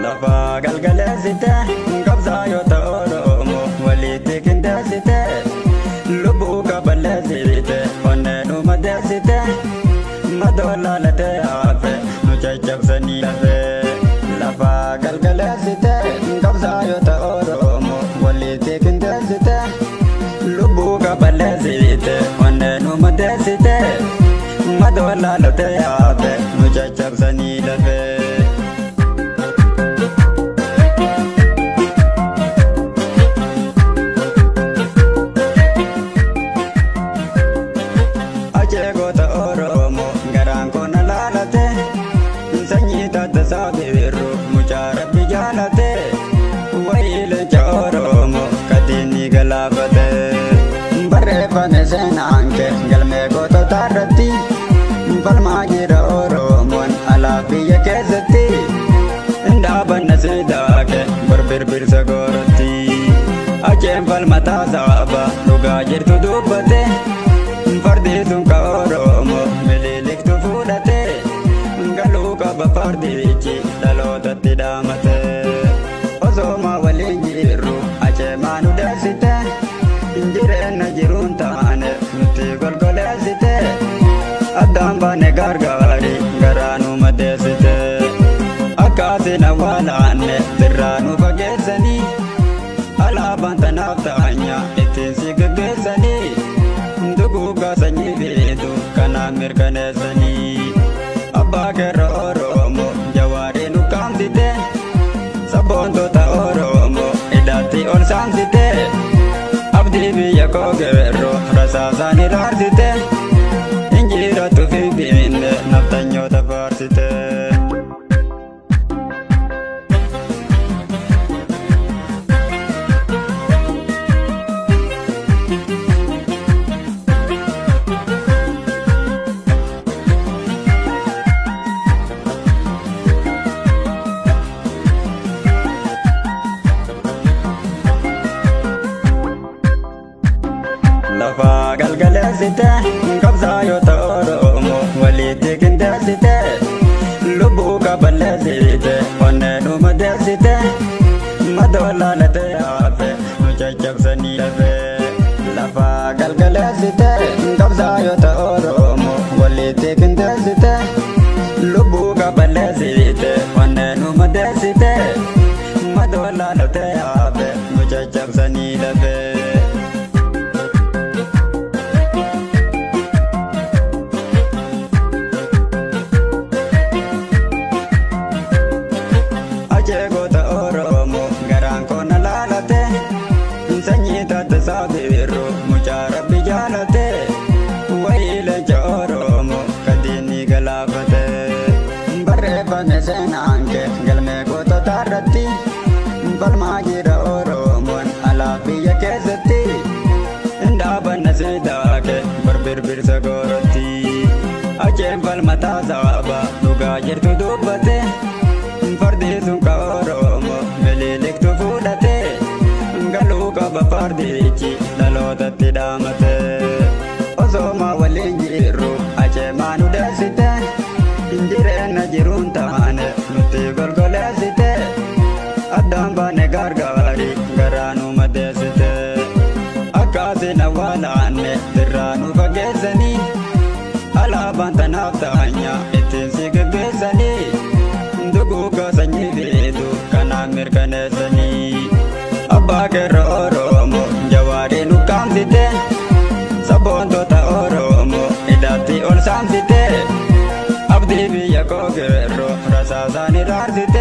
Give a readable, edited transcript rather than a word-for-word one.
Lafa galgaleessite qabsaayota Oromoo walitti qindeessite lubbuu kaballeessite onnee nu madeessite madoolalate hafe nu caccabsanii hafe. Lafa galgaleessite qabsaayota Oromoo walitti qindeessite lubbuu kaballeessite onnee nu madeessite madoolalate hafe nu caccabsanii hafe. Ajeegota Oromoo garaan koo na laalate sanyii tattasaa biirru mucaa rabbi jaalate wayii leenca Oromoo katiinni galaafate. Barreeffame seenaan kee galmee gootota irratti falmaa jira Oromoon alaa biyya keessatti dhaabanna siidaa kee birbirsa goorotti. Acheen falmataa saaba dhugaa jirtu dubbate. Fardi sun ka Oromoo mililiktu fuudhate galuu qaba fardichi dhalootatti dhaamate. Osooma waliin jirru acheemaa nu deessite jireenya jiruun taane nutti golgoleessite addaan baane gargaari garaa nu madeessite. Akkaatiin awwaalaanne sirraa nu fageessanii alaabaan tanaaf ta'anya ittiin si geggeessanii. Duguugaa sanyii beektu kanaan mirkaneessanii abbaa keerra Oromoo jawaarii nu kaamsite sabboontota Oromoo hidhaatti ol saamsite abdii biyya koo geerroo rasaasaan iraarsite injiratu finfinne naftanyoota faarsite. Lafa galgaleessite qabsaayota Oromoo walitti qindeessite lubbuu kaballeessite onnee nu madeessite madoolaalate hafe nu caccabsanii hafe. Lafa galgaleessite qabsaayota Oromoo walitti qindeessite lubbuu kaballeessite onnee nu madeessite madoolaalate hafe nu caccabsanii hafe. Ajeegota Oromoo garaan koo na laalate sanyii tattasaa biirru mucaa rabbi jaalate wayii leenca Oromoo katiinni galaafate. Barreeffame seenaan kee galmee gootota irratti falmaa jira Oromoon alaa biyya keessatti dhaabanna siidaa kee birbirsa goorotti. Acheen falmataa saaba dhugaa jirtu dubbate. Fardi sun ka Oromoo mililiktu fuudhate galuu qaba fardichi dhalootatti dhaamate. Osooma waliin jirru acheemaa nu deessite jireenya jiruun taane nutti golgoleessite addaan baane gargaari garaa nu madeessite. Akkaatiin awwaalaanne sirraa nu fageessanii alaabaan tanaaf ta'anya ittiin si geggeessanii. Duguugaa sanyii beektu kanaan mirkaneessanii abbaa keerra Oromoo jawaarii nu kaamsite sabboontota Oromoo hidhaatti ol saamsite abdii biyya koo geerroo rasaasaan iraarsite.